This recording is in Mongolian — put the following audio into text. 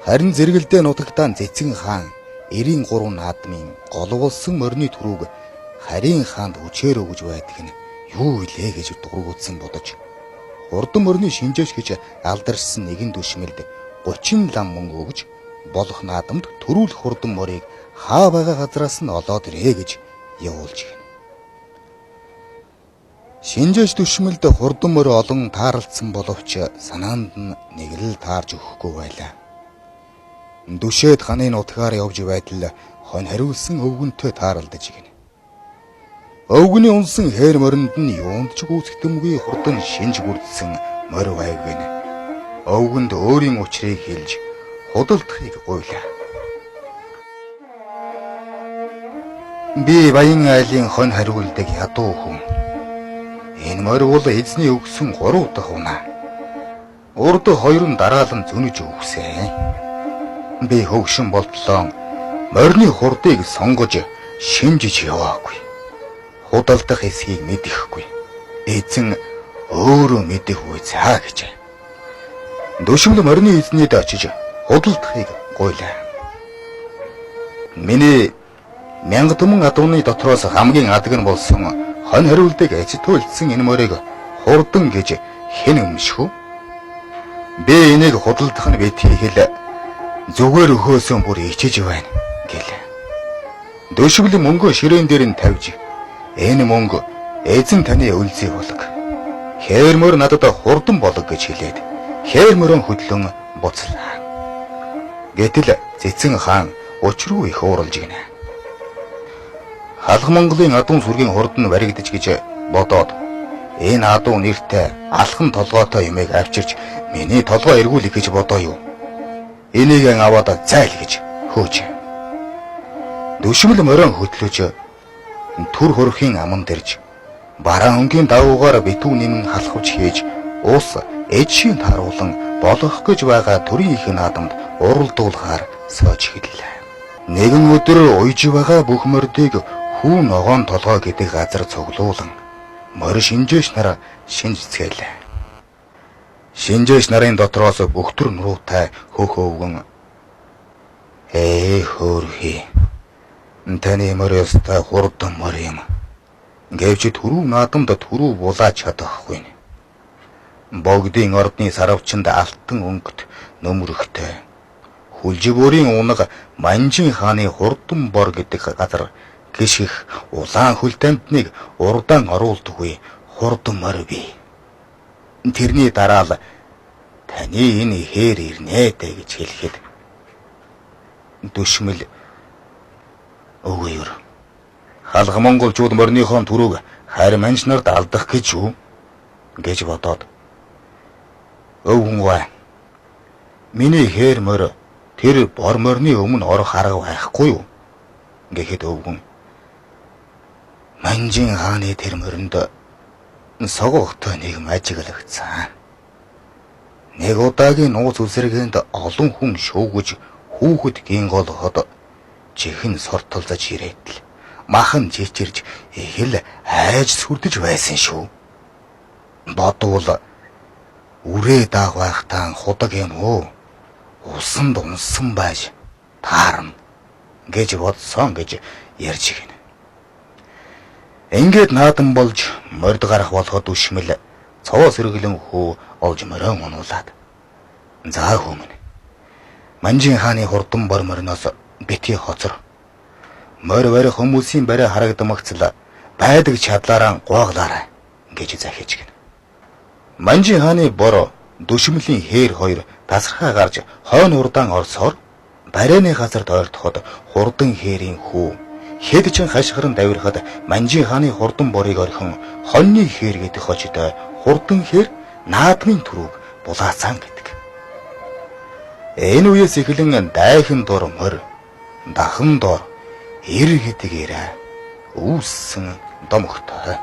Харин зэрэгэлдээ нутагтаа Цэцэн хаан 93 наадмын голволсон морины түрүүг Харийн хаанд хүчээр өгж байдаг нь юу илээ гэж дургуутсан бодож хурдан морины шинжээч гэж алдаршсан нэгэн дүшмэлд 30 лам мөнгө өгж болох наадамд төрүүлэх хурдан морийг хаа байгаа газраас нь олоод ирээ гэж явуулж гин. Шинжээч дүшмэлд хурдан морь олон таарлцсан боловч санаанд нь нэг л таарж өгөхгүй байлаа. Дүшээд ханы нутгаар явж байтал хонь хариулсан өвгөнтэй таарлаж гин. Өвгөний унсан хээр моринд нь юунд ч гүйцэтэмгүй хурдан шинж гүрдсэн морь байв гинэ. Өвгөнд өөрийн учрыг хэлж худалдахыг гуйлаа. Би Баян айлын хонь хариулдаг ядуу хүн. Энэ морь бол эзний өгсөн 3 дахь унаа. Урд хоёр нь дараалан зөнөж өгсөн. Би хөгшин болтлоо морины хурдыг сонгож шинжиж яваагүй. Худалдах эсхийг мэдэхгүй. Эзэн өөрөө мэдэх үе цаа гэж. Дүшмэл морины эзнийд очиж худалдахыг гуйлаа. Миний 1000 түмэн адууны дотроос хамгийн адаг нь болсон хонь хариулдаг аж туйлдсан энэ морийг хурдан гэж хэн өмшөх вэ? Би энийг худалдах нь битгий хэл, зүгээр өхөөсөн бүр ичиж байна гэлээ. Дөшгөл мөнгөө ширээн дээр нь тавьж, энэ мөнгө эзэн таны өлзий болог. Хээр мөр надад хурдан болог гэж хэлээд хээр мөрөн хөдлөн буцлаа. Гэтэл Цэцэн хаан учруу их ууралж гинэ. Халах Монголын адуун сүргийн хурд нь баригдаж гэж бодоод энэ адуу нэртэй алхан толгойтой юмыг авчирч миний толгой эргүүлэх гэж бодоо юу? Энийг аваад зайл гэж хөөж. Дүшмэл морин хөтлөж төр хөрхийн аман дэрж бараан өнгийн давуугаар битүү нэмэн халахвч хийж ус эжшийн тааруулан болох гэж байгаа төрийн их наадамд уралдуулахаар сойж эхэллээ. Нэгэн өдөр уйж байгаа бүх мордыг хүү ногоон толгой гэдэг газар цуглуулан морь шинжээч нар шинжцгээлээ. Шинжээч нарын дотроос бөхтөр нуруутай хөх өвгөн хөөрхий, таны морь ёстой хурдан морь юм. Гэвч түрүү наадамд түрүү булаач чадахгүй. Богдын ордны сарвчанд алтан өнгөт нөмрөхтэй. Хүлжибөрийн унаг Манжин хааны хурдан бор гэдэг газар гიშгэх улаан хөл тамтныг урдаан оруулдаггүй хурдан морь бий. Тэрний дараа л таны энэ хээр ирнэ дээ гэж хэлэхэд дүшмэл өгөөр. Халга монголчууд морныхон түрүүг харь манж нарт алдах гэж юу гэж бодоод өвгөн, миний хээр морь тэр бор морины өмнө орох арга байхгүй юу гэхэд өвгөн Манжин хааны тэр моринд согогтой нэг мажиглагдсан. Нэг удаагийн нууц үсрэгэнд олон хүн шүүгэж хүүхэд гин голоход чихэн сортолзож ирээд л махан чичирж их л айж сүрдэж байсан шүү. Бодвол үрээ даах байхтаа худаг юм уу? Усанд унсан байж таарна гэж бодсон гэж ярьж гинэ. Ингээд наадам болж морд гарах болоход үшмэл цоо сэргэлэн хүү олж морин унуулад. За хүмүүн. Манжин хааны хурдан бор мориноос битгий хоцор. Морь барих хүмүүсийн барай харагдмагцал байдаг чадлаараа гуаглаарай гэж захиж гинэ. Манжин хааны бор дүшмэлийн хээр хоёр тасархай гарч хойно урдаан орсоор барайны газарт ойртоход хурдан хээрийн хүү хэд ч хашгиран давирхад Манжин хааны хурдан борыг орхин хоньны хээр гэдэг хожид хурдан хээр наадмын түрүүг булаацаан гэдэг. Энэ үеэс эхлэн дайхан дор морь, дахан дор эр гэдэг ирээ үүссэн домогтой.